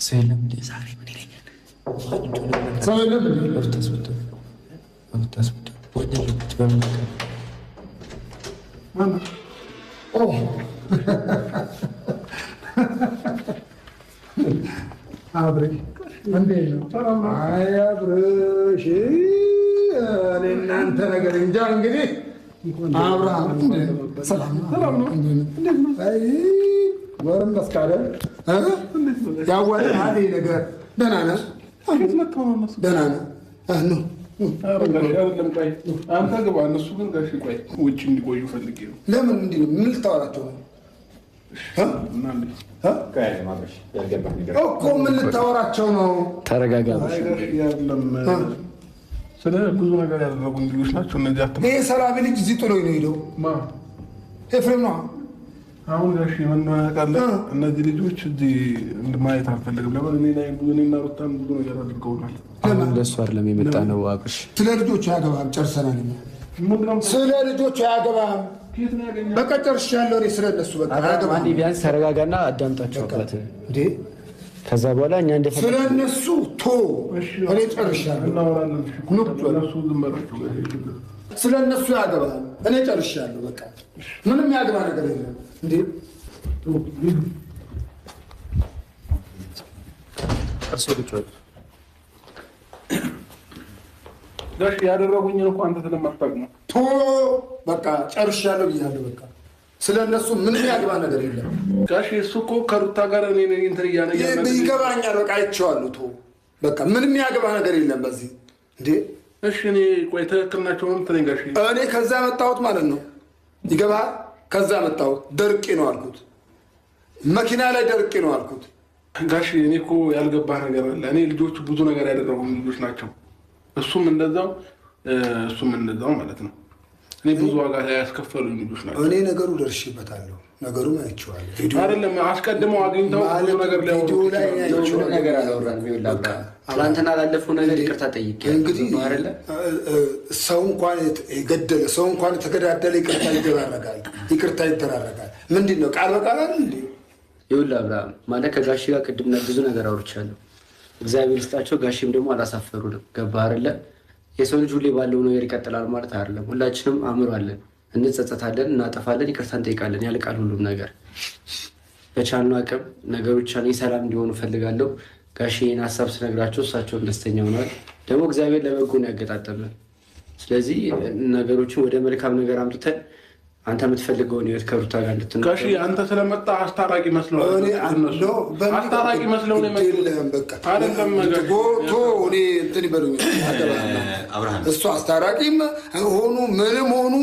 ሰው የለም እንዴ? ዛሬ ምን ይለኛል? ሰው የለም እንዴ? አብሬ እንዴት ነው? አይ አብርሽ፣ እኔ እናንተ ነገር እንጃ። እንግዲህ አብርሃም ሰላም ነው? አይ ጎረመስክ አይደል? ያዋጣል ይሄ ነገር። ደህና ነህ? ደህና ነህ? ኑ አንተ ግባ፣ እነሱ ግን ጋሽ ቆይ ውጭ እንዲቆዩ ፈልጌ ነው። ለምን? እንዲህ ነው? ምን ልታወራቸው ነው እኮ? ምን ልታወራቸው ነው? ተረጋጋ። ስለ ብዙ ነገር ያደረጉ ልጆች ናቸው እነዚህ። ይሄ ሰላቢ ልጅ እዚህ ጥሎኝ ነው ሄደው። ኤፍሬም ነው። አሁን ጋሽ ምን ታውቃለህ፣ እነዚህ ልጆች እዚህ ማየት አልፈልግም። ለምን እኔ ላይ ብዙ እኔና ሩታን ብዙ ነገር አድርገውናል። አሁን ለእሱ አይደለም የመጣ ነው አብርሽ። ስለ ልጆቹ አያገባህም። ጨርሰናል። ስለ ልጆቹ አያገባህም። በቃ ጨርሻለሁ እኔ ስለ እነሱ በቃ አያገባህም። አንዴ ቢያንስ ተረጋጋና አዳምጣቸው አባት። እንዴ ከዛ በኋላ እኛ እንደፈለግን ስለ እነሱ ቶ እኔ ጨርሻለሁ። ስለ እነሱ ያገባህም። እኔ ጨርሻለሁ። በቃ ምንም ያገባ ነገር የለም። እንዴ ጋሽ ያደረጉኝን እኮ አንተ ስለማታውቅ ነው። ቶ በቃ ጨርሻለሁ ብያለሁ። በቃ ስለ እነሱ ምንም ያገባ ነገር የለም። ጋሽ እሱ እኮ ከሩታ ጋር እኔ ነኝ እንትን እያለ ይገባኛል። በቃ አይቼዋለሁ። ቶ በቃ ምንም ያገባ ነገር የለም በዚህ። እንዴ እሺ እኔ ቆይ ትክክል ናቸው ነው የምትለኝ ጋሽ? እኔ ከዛ መጣሁት ማለት ነው። ይገባሃል? ከዛ መጣሁት ደርቄ ነው አልኩት። መኪና ላይ ደርቄ ነው አልኩት። ጋሽ እኔ እኮ ያልገባህ ነገር አለ። እኔ ልጆቹ ብዙ ነገር ያደረጉ ልጆች ናቸው። እሱም እንደዛው እሱም እንደዛው ማለት ነው። እኔ ብዙ ዋጋ ያስከፈሉኝ ልጆች ናቸው። እኔ ነገሩ ደርሼበታለሁ። ነገሩን አይቼዋለሁ። አይደለም አስቀድመው አግኝተው ብዙ ነገር ሊያወሩ ቪዲዮ ላይ ምንም ነገር አላወራንም። ይኸውልህ አብርሃም፣ ትናንትና ላለፈው ነገር ይቅርታ ጠይቄያለሁ። እንግዲህ አይደለ ሰው እንኳን የገደለ ሰው እንኳን የተገዳደለ ይቅርታ ይደራረጋል፣ ይቅርታ ይደራረጋል። ምንድን ነው ቃል በቃል አይደል እንዴ? ይኸውልህ አብርሃም፣ ማለት ከጋሽ ጋር ቅድም ብዙ ነገር አውርቻለሁ። እግዚአብሔር ይስጣቸው። ጋሽም ደግሞ አላሳፈሩንም። ገባህ አይደለ? የሰው ልጅ ሁሌ ባለው ነገር ይቀጥላል ማለት አይደለም። ሁላችንም አእምሮ አለን፣ እንጸጸታለን፣ እናጠፋለን፣ ይቅርታ እንጠይቃለን። ያልቃል ሁሉም ነገር። በቻልነው አቅም ነገሮች እኔ ሰላም እንዲሆኑ እፈልጋለሁ። ጋሼ ይህን ሀሳብ ስነግራቸው እሳቸውም ደስተኛ ሆነዋል። ደግሞ እግዚአብሔር ለበጎ ነው ያገጣጠመን። ስለዚህ ነገሮችን ወደ መልካም ነገር አምጥተን አንተ የምትፈልገውን ህይወት ከሩታ ጋር እንድትኖር ጋሽ አንተ ስለመጣ አስታራቂ መስለው አስታራቂ መስለው ነው የመጡት። አይደለም ጋሽ ቶ እኔ እንትን ይበሉኝ፣ እሱ አስታራቂም ሆኑ ምንም ሆኑ።